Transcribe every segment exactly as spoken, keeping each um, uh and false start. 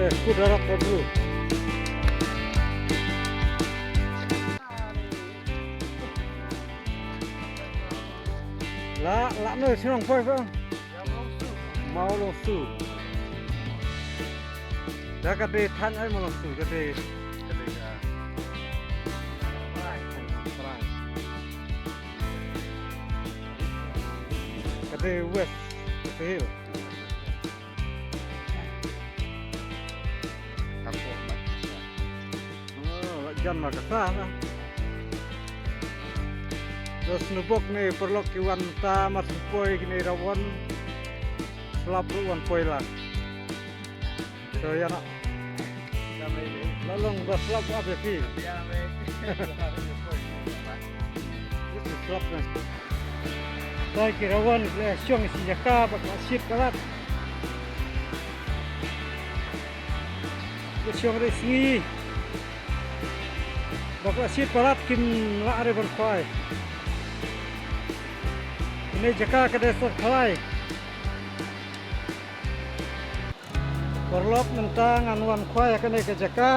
Ku darap ka bru. La, la no shnong poi ba. Mawlongsu. Da ka dei than ai Mawlongsu ka dei. Ka dei West Khasi Hills. Oh, la jan ma ka sa na. Dos nubok ne paralok ki wan ta mar poi ki ne ra wan. Slap ru wan poi la. So ya na. La long ba slap ap ya ki. This is slap na. Dei ki ra wan ki la shong shi jaka ba ka shit palat. Ki shong re sngi. Ba ka shit palat kim lah re ban khwai. Kine jaka ka dei sar khalai. Paralok mynta ngan wan khwai ha kane ka jaka.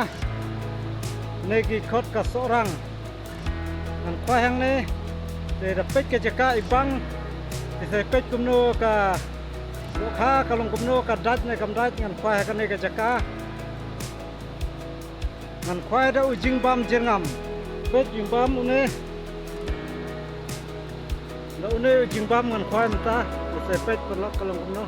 Ne ki khot ka Sohrang. Ngan khwai hangne. Te da peit ka jaka i bang. Te sa peit kumno ka dohkha ka long kumno ka dait ne kam dait ngan khwai ha kane ka jaka. Ngan khwai da u jingbam jyrngam. Peit jingbam une. Da une u jingbam ngan khwai mynta. Te sa peit paralok ka long kumno.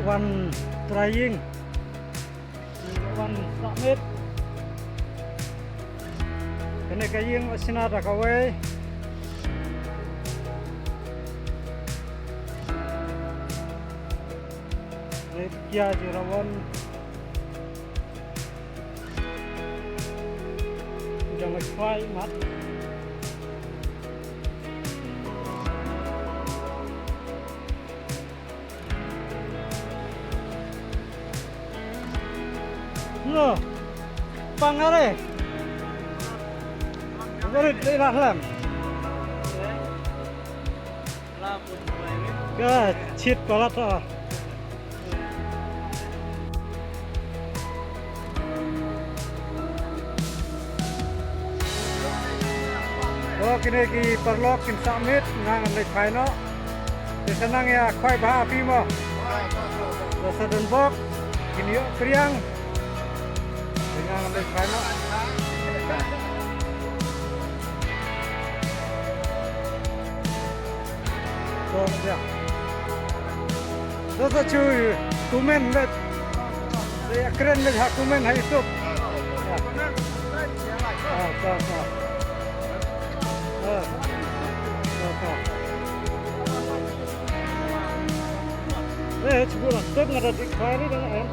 Wan trying. Wan submit. Kane ka ïing u shna da kawei. Rit kia ji rawan. Jong ka khwai mat. No. Pangare. Berit di lah lem. Ka chit palat ah. To kine ki paralok kin submit, nga ngan leit phai noh. Te sa nang ïa khwai bha phi mo. To sa don bok kin ïoh kriang. Te nga ngan leit phai noh. To, ïa. To sa chu comment leit. Ïa kren leit ha comment ha YouTube. Ïa. Ah, to, to. Ah. To, to. Eh, chu la, step nga da dik kali dang em.